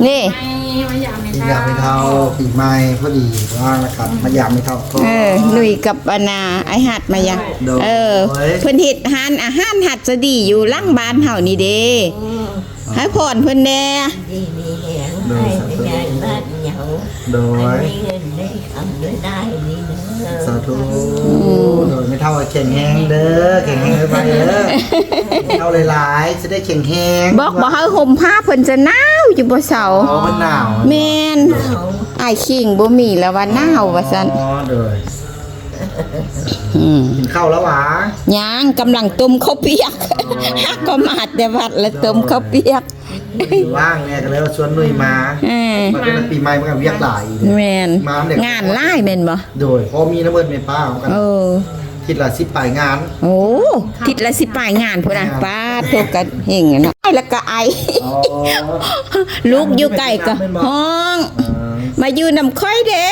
ນີ້ ມາຢາມແມ່ເຖົ້າ ປີໃໝ່ພໍດີວ່າງລະກັນ ມາຢາມແມ່ເຖົ້າກ່ອນ. ເອີ ນຸ້ຍກັບອັນນ່າ ອ້າຍຮັດມາຢາມ. ໂດຍ ເອີ ເພິ່ນເຮັດຮ້ານອາຫານຫັດສະດີຢູ່ຫຼັງບ້ານເຮົານີ້ເດ້. ໃຫ້ພອນເພິ່ນແດ່. ດີມີແຮງ ໂດຍ ໃຫ້ ສາທຸ ຍາຍບ້ານເຍົາ ໂດຍ ໃຫ້ມີເງິນໄດ້ຄຳໄດ້ຫຼາຍນີ້ເດີ. ສາທຸ. ໂດຍ ແມ່ເຖົ້າແຂງແຮງເດີ ແຂງແຮງໄວໆເດີ ເຖົ້າຫຼາຍໆ ຊິໄດ້ແຂງແຮງ. ບອກບໍ່ໃຫ້ຫົ່ມຜ້າ ເພິ່ນຈະໜາວຢູ່ບໍ່ເຊົາ. ອໍ ເພິ່ນໜາວ. ແມ່ນ. ໂດຍ ອ້າຍຄີງບໍ່ມີແລ້ວວ່າໜາວວ່າຊັ້ນ. ອໍ ໂດຍ. ອືມ ກິນເຂົ້າແລ້ວຫວາ? ຍັງ ກຳລັງຕົ້ມເຂົ້າປຽກ. ຫາກໍມາແຕ່ວັດແລ້ວຕົ້ມເຂົ້າປຽກ. ວ່າງແດ່ກໍເລີຍວ່າຊວນນຸ້ຍມາ. ເອີ ມາເປັນປີໃໝ່ມັນກໍວຽກຫຼາຍ. ແມ່ນ. ມາແລ້ວ ງານຫຼາຍແມ່ນບໍ່? ໂດຍ ພໍມີນຳເພິ່ນແມ່ປ້າເຮົາກັນ. ເອີ ທິດລະສິບປາຍງານ. ໂອ້ ທິດລະສິບປາຍງານພຸ້ນນະ. ງານ ປາດໂທ ກະເຮັງເນາະ ແລ້ວກະໄອ. ອໍ ລູກຢູ່ໃກ້ກໍຮ້ອງ. ເອີ ມາຢູ່ນຳຂ້ອຍແດ່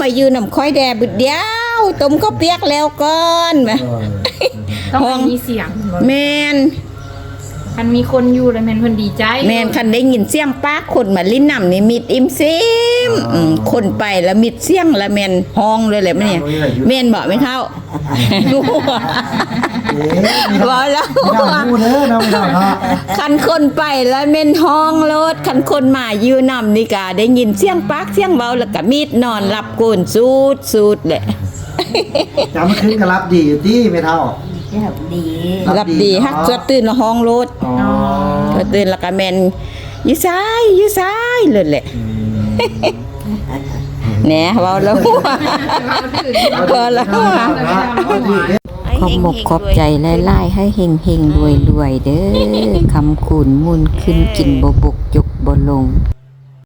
ມາຢູ່ນຳຂ້ອຍແດ່ ບຶດດຽວ ຕົ້ມເຂົ້າປຽກແລ້ວກ່ອນ. ເອີ ຕ້ອງໃຫ້ມີສຽງ. ແມ່ນ. ຄັນມີຄົນຢູ່ລະແມ່ນເພິ່ນດີໃຈ. ແມ່ນ. ຄັນໄດ້ຍິນສຽງປາກຄົນມາຫຼິ້ນນຳນີ້ ມິດອີ່ມຊີມ. ອໍ ອືມ ຄົນໄປລະມິດສຽງລະແມ່ນຮ້ອງເລີຍແຫຼະ. ແມ່ນບໍ່ແມ່ເຖົ້າ? ເວົ້າແລ້ວ ເຈົ້າຮູ້ເດີເນາະ ພີ່ນ້ອງເນາະ. ຄັນຄົນໄປລະແມ່ນຮ້ອງໂລດ ຄັນຄົນມາຢູ່ນຳນີ້ກະໄດ້ຍິນສຽງປາກສຽງເວົ້າ ລະກະມິດນອນຫຼັບໂກນສູດໆແຫຼະ. ຈຳຄືນກໍຫຼັບດີຢູ່ຕິແມ່ເຖົ້າ? ຫຼັບດີ. ຫຼັບດີ. ຮັກ ອໍ ຈວດຕື່ນລະຮ້ອງໂລດ. ອໍ ຈວດຕື່ນລະກະແມ່ນ ຢູ່ໃສ ຢູ່ໃສ ໂລດແຫຼະ. ອືມ ແນ່ ເວົ້າແລ້ວຫົວ ເວົ້າແລ້ວຫົວ. ຂອບອົກຂອບໃຈຫຼາຍໆ ໃຫ້ເຮັງໆລວຍໆເດີ ຄຳຄູນໝູນຂຶ້ນ ກິນບໍ່ບົກຈົກບໍ່ລົງ.